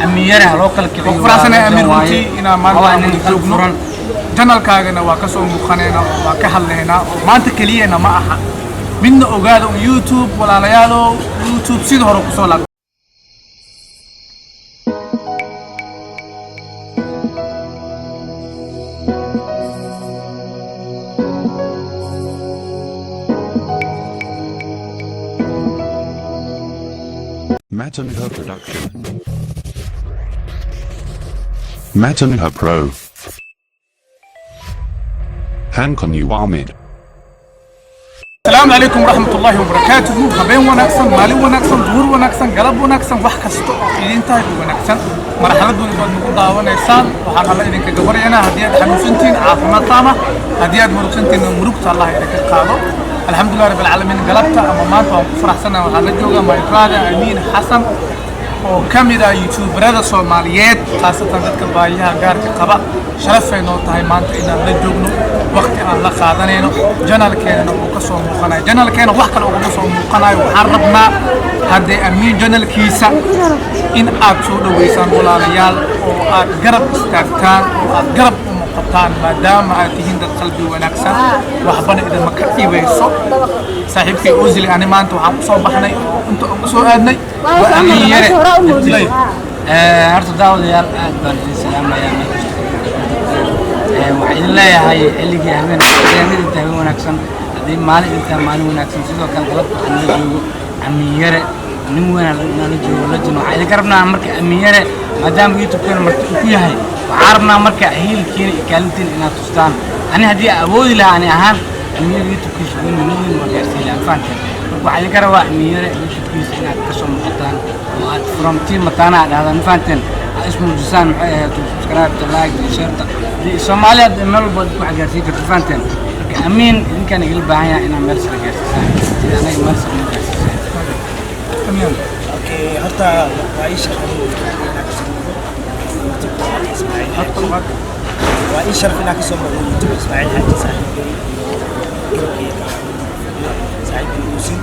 Amiin Yare ha loo kala kiciyo. Waan ku faraxsanahay Amiin waaye. Runtii inaan maanta Waa aan nin wada qalbi joogno. furan. Channelkaagana waa ka soo muuqanaynaa oo waa ka hadlaynaa, oo maanta keliyana ma aha. Midna ogaada un, YouTube walaalayaalow, YouTube sidii hore kusoo laabtay. Matanha Production. Matanha Pro. Hankon Ahmed. Asalaamu calaykum waraxmat ullaahi wabarakaatuhu. Habeen wanaagsan, maalin wanaagsan, duhur wanaagsan, galab wanaagsan, wax kasta oo idin tahay oo wanaagsan, marxalad walibaad nagu daawanaysaan. Waxaan alla idinkaga baryaynaa haddii aad xanuunsantihiin caafimaad taama, haddii aad murugsantihiin murugta Allah idinka qaado. Alxamdulilah rabbil caalamiin. Galabta ama maanta waan ku faraxsanahay, waxaan la joogaa my brother Amiin Xasan oo ka mid ah youtuberada Soomaaliyeed, khaasatan dadka baahiyaha gaarka qaba. Sharafay noo tahay maanta inaan la joogno, waqti aan la qaadanayno, channelkeenana uu ka soo muuqanayo. Channelkeena wax kale ugama soo muuqanayo. Waxaan rabnaa haddee Amiin channelkiisa in aad soo dhoweysaan, walaalayaal, oo aad garab istaagtaan oo aad garab u noqotaan, maadaama aad tihiin dad qalbi wanaagsan, waxbana idinma ka dhibayso. Saaxiibkay Ozili, ani maanta waxaan kusoo baxnay oo inta ugu soo aadnay waa Amiin Yare. Horta daawadayaal, aad baan idin salaamayaa meel kasta. Waxaan idin leeyahay xilligii habeen habeenada inta habeen wanaagsan, haddii maalin intaa maalin wanaagsan. Sidoo kale galabta waxaan la joogo Amiin Yare, nin weyn nala joogo lajin. Waxaan idinka rabnaa marka Amiin Yare, maadaama YouTube-keena marti uu ku yahay, waxaan rabnaa marka hiilkiina iyo kaalintiina inaad tustaan. Ani haddii aan awoodi lahaa, ani ahaan Amiin Yare YouTube-kiisa weyn meel weyn waa gaarsiin lahaa, fahanteen? Marka waxaan idinka rabaa Amiin Yare YouTube-kiisa inaad ka soo muuqataan oo aad from team Mataana aad dhahdaan, fahanteen? Aad ismuujisaan, maxay ahayd, subscribe, like iyo share. Soomaaliya hadda meel walba wax gaarsiin karto, fahanteen? Marka Amiin idinkaan igala baahan yahay inaad meel sare gaarsiisaan sida anaga meel sare noo gaarsiisaan. Okay, horta waa ii sharaf inaan kasoo muuqdo YouTube Ismaaciil Xaaji. Waa ii sharaf inaan kasoo muuqdo YouTube Ismaaciil Xaaji, saaxiibkay iyo garabkayga saaxiibkay Uusin.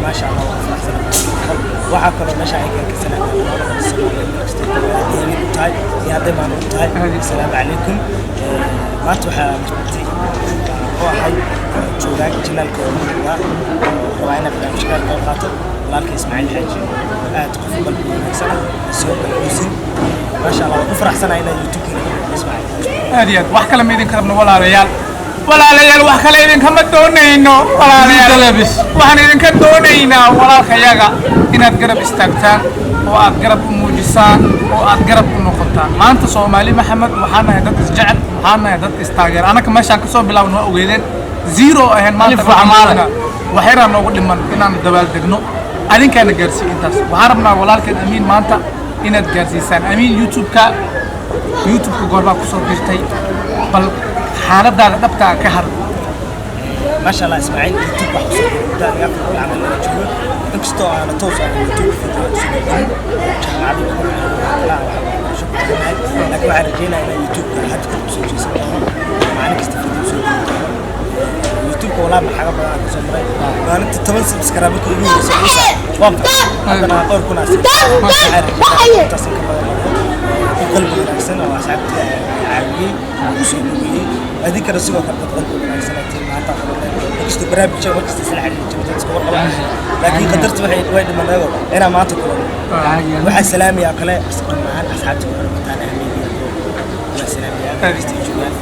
Maasha Allah, waan faraxsanahay. Waxaa kaloo meesha ay ka salaamay dhammaan Soomaaliyeed meel kasta ay habeen u tahay iyo hadday maalin u tahay. Asalaamu calaykum. Maanta waxaa marti oo ahay joogaa channelka oo muuqda oo rabaa inaan barnaamijka ka qayb qaato walaalka Ismaaciil Xaaji oo aad qof qalbi wanaagsan ah, sidoo kale Uusin. Maasha Allah, waan ku faraxsanahay inaan YouTube-kiina ka muuqdo, Ismaaciil. Aad iyo aad. Wax kale ma idinka rabno, walaalayaal. Walaalayaal, wax kale idinkama doonayno. Walaalayaal, waxaan idinka doonaynaa walaalkayaga inaad garab istaagtaan oo aad garab u muujisaan oo aad garab u noqotaan. Maanta Soomaali Maxamed waxaan nahay dad isjecel, waxaan nahay dad istaageer. Annaka meeshaan kasoo bilaabno waa ogeedeen, zero ahayn. Maanta Alif waa maale. Waxyaraa noogu dhiman inaan dabaaldegno. Adinkaana gaarsiiy intaas. Waxaan rabnaa walaalkeen Amiin maanta inaad gaarsiisaan. Amiin, YouTube-ka goorbaa kusoo dirtay? Bal xaaladaada dhabtaa ka hadal. Maasha Allah, Ismaaciil, YouTube wax kusoo diray muddo adiga 4 bil camal laga joogo, inkastoo aana toos aan YouTube video kusoo gelin. Jaamacadii kalaha waxa waxbarasho ku tahay, laakiin waxaan rajeynayaa inaan YouTube-ka hadda kadib soo jeesan doono, maalin kasta video soo gelin doono. YouTube-ka walaa maxaga badan aan kasoo maray. Maalinta 10 subscribe markii ugu horreysay isa waan farxay, haddana dhowr kun aa waxaan rajeynaya intaas in ka badan noqdo. Ku qalbi wanaagsan oo asxaabta caawiyey, u soo dhaweeyey. Adinkana sidoo kale dad qalbi wanaagsan aad tihiin. Maanta qabanay inkastoo barnaamijka markasta isla xiriiri jirtay, dad iska warqabaan, laakiin qadarta waxay way dhimanayo inaan maanta kulano. Waxaa salaamayaa kale dhammaan asxaabta ku xiran Mataana Media. Waa salaamayaa meel kasta ay joogaan.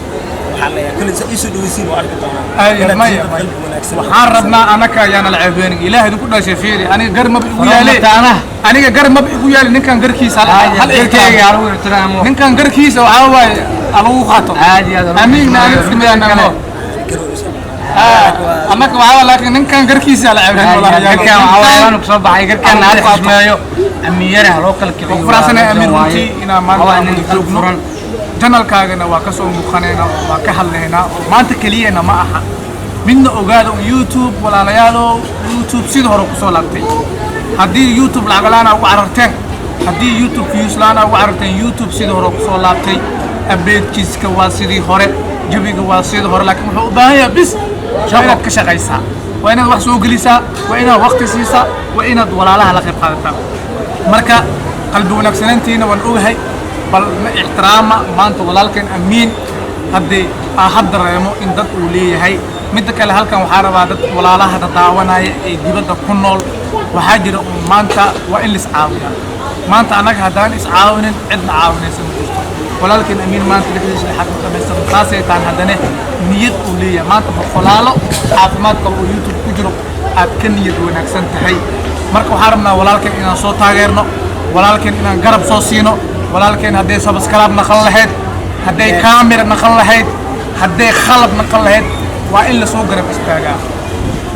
Waxaa leeyahay kulli sa iisoo dhaweysiin waa arki doonaa inaad maya tihiin dad qalbi wanaagsan. Waxaan rabnaa anaka ayaana la ceebeenin. Ilaah idinku dhashay, fiiri, aniga gar maba igu yaale. Mataanaha. Aniga gar maba igu yaale. Ninkan garkiisa hal garkeyga ixtiraam. Lagu ixtiraamo. Ninkan garkiisa waxaa waaye alagu qaato. Aad iyo aad alagu Amiinna aniga iska midaanamo. Annaka waxaa waaye, laakiin ninkan garkiisa la ceebeen, walaalayaal. Garkaan waxaa waaye waanu kusoo baxay garkaan hal xishmeeyo. Amiin Yare ha loo kala kiciyo. Waan ku faraxsanahay Amiin waaye. runtii inaan maanta Waa aan nin wada qalbi joogno. furan. Channelkaagana waa ka soo muuqanaynaa oo waa ka hadlaynaa, oo maanta keliyana ma aha. Midna ogaada un, YouTube walaalayaalow, YouTube sidii hore kusoo laabtay. Haddii YouTube lacag la'aan aa ugu cararteen, haddii YouTube views la'aan aa ugu cararteen, YouTube sidii hore kusoo laabtay. Updatekiiska waa sidii hore, jawiga waa sidii hore, laakiin wuxuu u baahan yahay bis waa inaad ka shaqaysaa, waa inaad wax soo gelisaa, waa inaad waqti siisaa, waa inaad walaalaha la qayb qaadataa. Marka Qalbi wanaagsanaantiina waan ogahay, bal na ixtiraama. Maanta walaalkeen Amiin haddii aa had dareemo in dad uu leeyahay. Midda kale, halkan waxaa rabaa dad walaalaha daawanaya ee dibadda ku nool, waxaa jira un maanta waa in la iscaawiyaa. Maanta annaga haddaan iscaawinin, cidna caawinaysa ma jirto. Walaalkeen Amiin maanta 6-diisa lixaad ma dhamaystirno, saasay tahan haddana niyad uu leeyahay. Maanta boqolaalo caafimaad qabo oo YouTube ku jiro aad ka niyad wanaagsan tahay. Marka waxaan rabnaa walaalkeen inaan soo taageerno, walaalkeen inaan garab soo siino. Walaalkeen hadday subscribe naqan lahayd, hadday camera naqan lahayd, hadday khalab naqan lahayd, waa in lasoo garab istaagaa,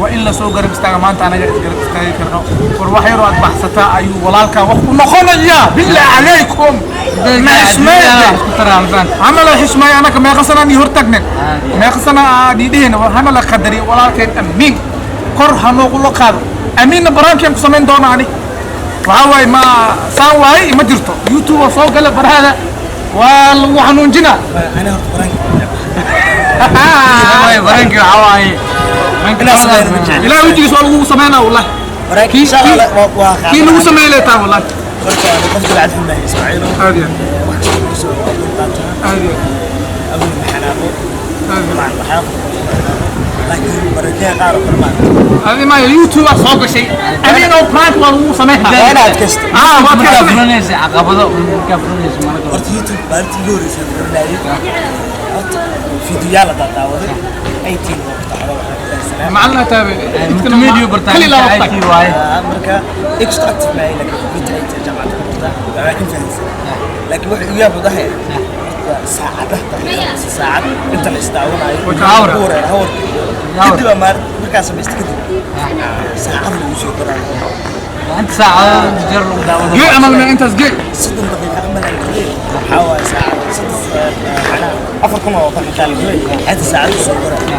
waa in lasoo garab istaagaa. Maanta anaga isgarab istaagi karno. War wax yaroo aad baxsataa ayuu walaalkaa wax ku noqonayaa. Billah calaykum, ma xishmeeye? Isku taraa, ma fahanti? Hana la xishmeeyo. Anaka meeqa sanaan ii hortagnen, meeqa sana aan ii dhehayna, war hana la qadariyo walaalkeen Amiin, kor ha noogula qaado. Amiinna barnaamijkaan ku samayn doona. Ani waxaa waaye, ma saan waaye, ma jirto. YouTube oo soo gala barahada waa lagu xanuunjinaa. Ana horta baraanka Waaye barankii waxaa waaye Inaa sameeyo ma jecli. Ilaah wejigiis waa lagu sameynaa, wallahi. Baraanka insha Allah waa Kii lagu sameeyay leetaa, wallahi. Horta ana qof dabacad xun maahay, Ismaaciilo. Aad iyo aad. Wax kasta lagu soo dulqaato. Aad iyo aad. Awal ma xanaaqo. Aad iyo aad. Waxyaabo laakiin barakee qaar oo kale maaragtay. Adi ma YouTube aa soo gashay, Amiin oo prank waa lagu sameynaa. Waa inaad adkaysto. Ah, waa Markaa adkaysanay. furanaysa caqabado, markaa furanaysa marka. Horta YouTube maalintii ugu horreysay aan furanayay, horta fiidiyoyaal haddaan daawaday 18 oo ku dhacdo waxaan ka fahansanaa. Macalin taabe. Multimedia bartaan. Kali laa IT waqti. Waaye. Marka extra active maahay, laakiin computer IT jaamacadda ku dhigtaa, waxaa ka fahansanaa. Laakiin wuxuu igu yaab mudahay horta saacadaha daqiiqada, saacad inta la isdaawanayo Hawr. ku wareer hawarka kadib aa maalin markaa samaysta kadib saacad lagu soo qoraayo. Inta saacadood inta jeer lagu daawado. Gee amal ma intaas gee. 30 daqiiqo camal aan geliyay, waxaa waaye saacad 30, macnaha 4000 oo daqiiqa la geliyay, xataa saacad u soo qoraayo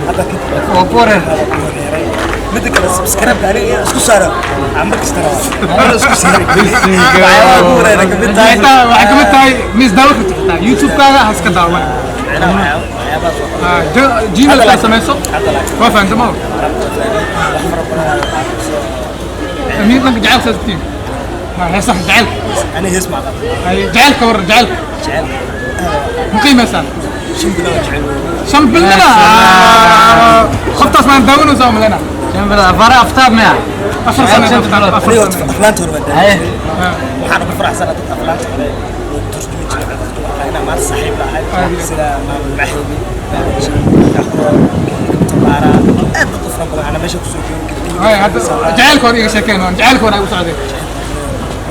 hadda kadib. Waa ku wareer. Waa ku wareeray. Midda kale, subscribe aniga inaan isku saaro aan mar kasta rabaa, ana isku saaray, waxyaabaha ku wareeray kamid tahay. Xitaa waxay kamid tahay mis daawo karta, xitaa YouTube-kaaga ha iska daawan. Macnaha waxyaabahaas waa Gmail kaa samayso. Hadda laakiin Waa fahamta ma? wax fara badan aan soo Amiin dhanka jacaylka saas tiin heesaha jacaylka. Aniga hees ma aqaan. Ay, jacaylka, war jacaylka. Jecel. Ma qiimaysaan? 5 bilood jecel weeye. 5 bilna qoftaas maan daawanaysaa umalena. 5 bilood afar aftaab miya? 4 sano. 5 bilood. 4 Aniga horta sano. aflaanta hore waan Haye. daawan jiray. Waxaan ugu faraxsanaa dad aflaanta hore oo turjumi jiray codadka, waxaa inaan maanta saaxiib la ahay, sida Maamul Maxaybi, Kabtabaara, aad dad u fara badan ana meesha kusoo koobi karin. Ay, hadda jacaylka hore iga sheekeen, waan jacaylka hore ay u socday.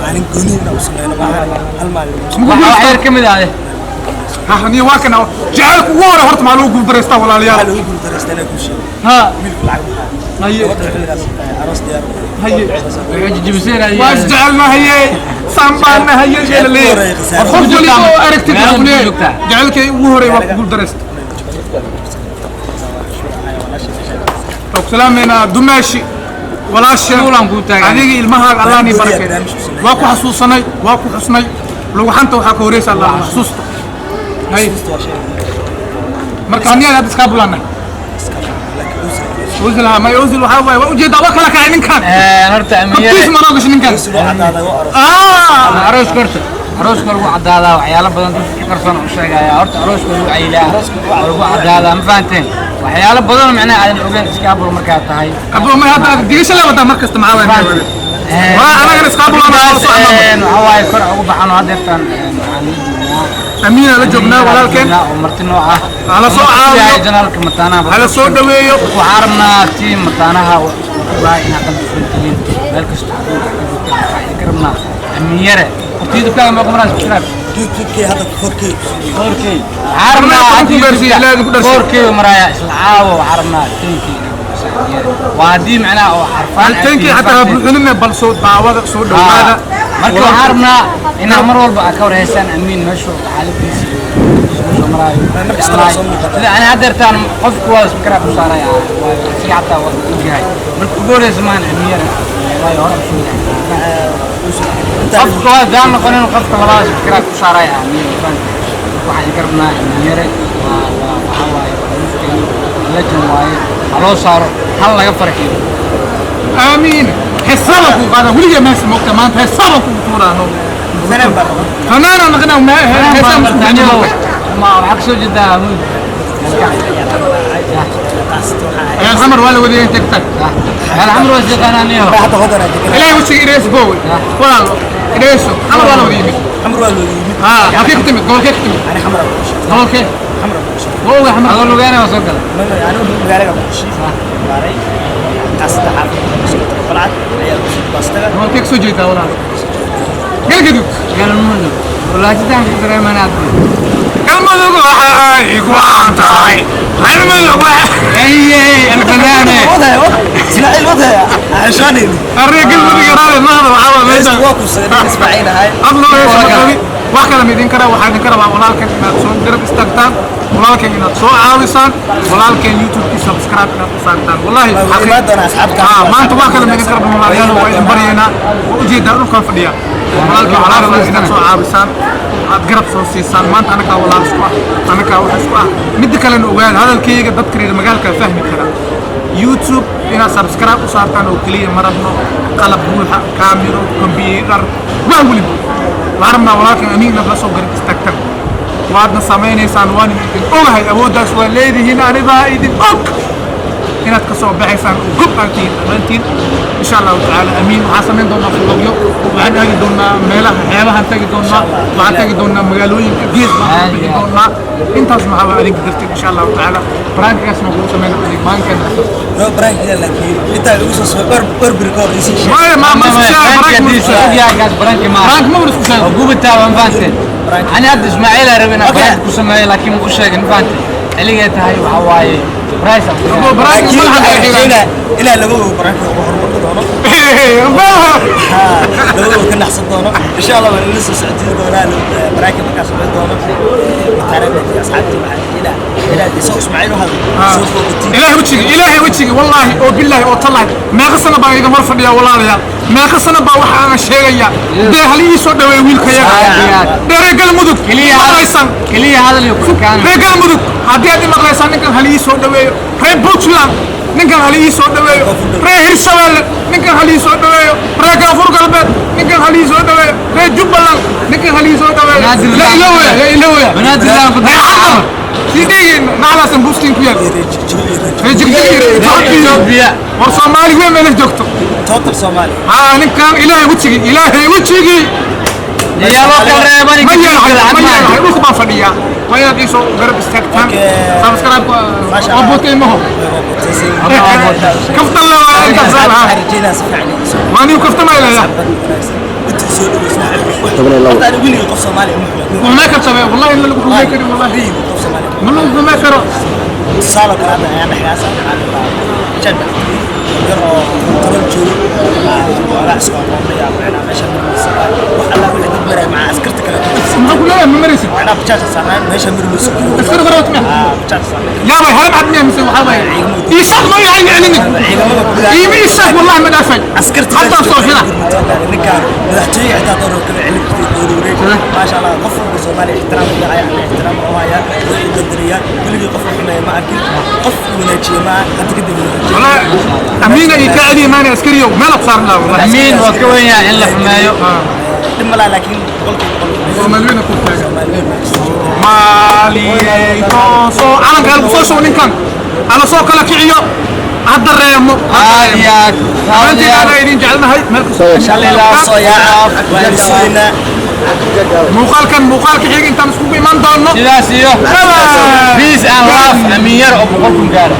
Maalin gooni inaan u sameyno maaha, hal maalin. Mugu Waxa wax yar ka mid ah. Ha niyo, waa kana jacaylka ugu hore horta maa lagu guuldareystaa, walaalayaal? Waxaa lagu guuldareystaa inaan kuu sheego. Ha. Wiilku lacag ma hayo. Haye. Gabadha xilligaas aroos diyaar u ahayd. Haye. Waxay jijibiseen. Waa isjecelnahaye, saan baan nahaye, leeleeyahay. Qof waliba oo aragtid Meelaha wuxuu ku leeyahay joogtaa. Jacaylkay ugu horey waa ku guuldareysta. Waa ku salaameynaa dumaashi walaasha. Kuulaan kuu taagan. Adiga ilmahaaga Allah ni Barnaamij barakeeyo. barnaamij ku sameeyay. Waa ku xasuusanay, waa ku xusnay. Lugaxanta waxaa ka horeysa Allah xasuusto. Hay. Xusuusta waa shay muhiim. Marka aniga hadda iska bulanay. Laakiin Ozil Ozil ha may, Ozil waxaa waaye, waa ujeedaa, waa kala kacay ninkan. Horta Hortiis amiyare ma noo gashay ninkan. Ozil waa caddaaday, waa aroos. Ah. Arooska, horta arooska lagu cadaadaa waxyaalo badan dadka ka qarsoon u sheegaya. Horta arooska lagu cayilaa, waa lagu cadaadaa, ma fahanteen? Waxyaalo badan macnaha aadan ogeyn iskaabul markaa tahay. Abu ma hadda digasha la wadaa mar kasta maxaa waaye? Waa anagana iskaabul aan soo socnaa. Waxaa waaye kor ugu baxan oo haddeertaan waxaan la joognaa Amiina la joognaa walaalkeen. Oo marti noo ah. Hala soo caawiyo. Yahay janaalka mataanaha. Hala soo dhaweeyo. Waxaan rabnaa tiim mataanaha waa inaa qalbi furan tihiin meel kasta adduunka ka joogta. Waxaan idinka rabnaa Amiinyare horta YouTube-kaaga meeqa maraan subscribe? YouTube-kii hadda 4K ku soo dhigay. 4K waxaan rabnaa. Toban Hadda kun gaarsiiyo, YouTube-ka ilaahay idinku dharshay. 4K maraaya isla caawa. Waxaan rabnaa 10K inaa buuxiso Amiinyare, waa haddii macnaha oo xarfaan aad Tankii tihiin, xataa ha fahanteen. buuxinina, bal soo daawada, soo dhawaada. Marka waxaan rabnaa inaa mar walba aad ka war haysaan Amiin meeshu xaaladiisa iyo isku soo maraayo. Mar kasta waa soo muuqata. Sida ani haddeertaan qofku waa subscribe u saaraya, waayo asiga xataa waa ogyahay. Marka ugu horeysa maahan Amiin, waayo hore usoo yahay qofka waa daan noqonin, qofka labaad subscribe ku saaraya Amiin. Waxaan idinka rabnaa Amiinyare waa waxaa waaye waa legend waaye, ha loo saaro, hal laga farxiyo. Aamiin. Heesaba ku qaada weligaa meesha moogta maanta heesaba kugu tuuraano. Fanaan baa noqon. Fanaana naqna ma heesaa Ma waxaa kasoo jeedaa mud. Ayaa xamar waa la wadiyay tagtag. Alxamdu waa shaqaanaaniyo. Hadda hodanaa degan. Ilaahay wejiga idhayso boowe walaalo idhayso xamar waa la wada yimid. Xamar waa loo yimid. Haa, halkee ku timid? Gobolkee ku timid? Ani xamar ku dhashay. Gobolkee? Xamar ku dhashay. Waa xamar. Adoo lugeena waa soo gala. Anigu magaalada ku dhashay. Baaray. Qaasada xaafadda isku balcad ayaa ku soo baastaga. Gobolkee kasoo jeedaa walaalo? Galgaduud. Galmudug. Walaashitaan ka dareemanaad. Galmudug waxa ay ku caan tahay Galmudug waxa Aye, alfanaane. Wadaya, Ismaaciil wadaya. Cashaanayni. Arrin Galmudug yaraade mahada waxaa waa meesha. Waa ku soo Ismaaciil ahay. Adlo wax kale ma idin karaa. Waxaa idinka rabaa walaalkan inaad soo garab istaagtaan, walaalkan inaad soo caawisaan, walaalkan YouTube-kii subscribe inaad u saartaan. Wallahi Waa imaan doonaa asxaabta. Ah, maanta wax kale ma idinka rabaa walaalayaal, waa idin baryaynaa. Waa ujeedaa dhulkaan fadhiya walaalkan. Waxaa rabaa inaad soo caawisaan, aad garab soo siisaan. Maanta anakaa walaal isku ah, anakaa wax isku ah. Midda kalena ogaada hadalkayga dadka reer magaalka fahmi kara. YouTube inaad subscribe u saartaan oo keliya ma rabno, qalab buuxa, kaamiro, computer, wax weliba waxaan rabnaa. Walaalkan aniga inaad la soo garab istaagtaan waadna samaynaysaan, waan idin ogahay, awooddaas waa leedihiin. Anibaa idin og inaad ka soo baxaysaan oo gob aad tihiin dhammaantiin insha Allahu tacaala. Amiin. Waxaan samayn doonaa vlogyo, waxaan aadi doonaa meelaha xeebahan tagi doonaa, waxaan tagi doonaa magaalooyinka gees baan bixi doonaa. Intaas maxaa waa adinka darteed insha Allahu tacaala. Prank-gaasna kugu samayna adig maalinkan. No prank laakiin intaa igu soo soo dhowr biri ka hor isii sheeg. Maya ma isku sheegay prank, ma isku sheegay. Ogyahay prank ma. Prank ma isku sheegay. Gubataa waan fahanteen. Ani hadda Ismaaciil aan rabay inaan prank ku sameeyo laakiin ma u sheegin, ma fahanteen. Xilligay tahay waxa waaye price. Abo prank ma lahan. Ilaa ilaa laga ogo prank ugu horumar doono. Laga ogo ka naxsan doono insha Allah. Waan ila soo socodsiin doonaa prank markaas socon doono. Mataarada asxaabta waxaa ilaa ilaa isoo Ismaaciil u hadlo soo fogatiin. Ilaahay wejigi, ilaahay wejigi, wallaahi oo billaahi oo tallaahi, meeqa sano baan idin hor fadhiyaa walaalayaal? Meeqa sano baa waxa aan sheegayaa? Dee hal ii soo dhaweey wiilkayaga dee reer Galmudug maqlaysaan. Keliya hadal iyo ku kaan. Reer Galmudug haddii aad i maqlaysaan, ninkan hal ii soo dhaweeyo. Reer Puntland ninkan hal ii soo dhaweeyo. Reer Hirshabeelle ninkan hal ii soo dhaweeyo. Reer Koonfur Galbeed ninkan hal ii soo dhaweeyo. Reer Jubbaland ninkan hal ii soo dhaweeyo. La ilowaya, la ilowaya. Banaadir ku Reer Xamar sii dhigin nacdaasan buustiin ku yaal. Reer Jigjiga iyo reer Ethiopia. War Soomaali weyn meela joogto. Total Soomaali. Haa, ninkan ilaahay wejigii, ilaahay wejigii. Iyadoo kala reeban. Ma yeelahay, ma yeelahay, dhulka baan fadhiyaa. Waa inaad iisoo garab istaagtaan. Subscribe waa bootay maho kaftan le waa intaas. Waxaan rajeynaa si fiican inay soo waa nigu kaftama ilaya. Inta soo dhaweyso. Hadda anigu weligay qof Soomaali ma xumeyn. Xumee kartabe wallahi in lagu xumee kari wallahi. Weligay qof Soomaali. Ma lagu xumee karo. Tusaale kale hadda ayaan dhexdaas waxaan rabaa jaan yar oo toban joogo waa isku aqoonaya macnaa meesha marmaysa wax alla wixii dad maraya macaa askarta kale ku tirsan. Maxaa ku leeyahay ma maraysid? Macnaa bajaajka saarnaa meesha marmayso. Askari hore watmiya? Aa, bajaajka saarnaa. Yaabay haram cad miya mise waxaa waaye ii sheeg ma yahay celinin. Ciidamada gudaha. Iima ii sheeg wallahi ma dhaafay. Askarta haddaan soo xira. Ninkaan madaxtooye xitaa doon kala celin kartay dowlad wareeg. Maasha Allah, qof walba Soomaaliya ixtiraam u yahay, ana ixtiraam u hayaa, way u qadariyaan. Weligii qof xumeeya ma arkin, qof wanaajiya ma hadda kadib wanaajiya. Wallahi amiina ii ka celiya maani askariyow meel ku saaran lahaa wallahi. Amiin waa ka weyn yahay in la xumeeyo. Dhib ma laha laakiin 100%. Soomaaliyeedna ku taagan. Soomaaliyeed ma jirto. Maaliyey toosoo calanka halku soo shubo ninkan hala soo kala kiciyo ha dareemo ha Aad iyo dareemo. aad. Dhammaantiin aad idin jecelnahay meel kasta. Soo yaaca waa sugaynaa. Muuqaalkan muuqaalka xiga intaan iskugu iman doono. Sidaas iyo Bye. Peace and love. Amiin yar oo 100,000 gaara.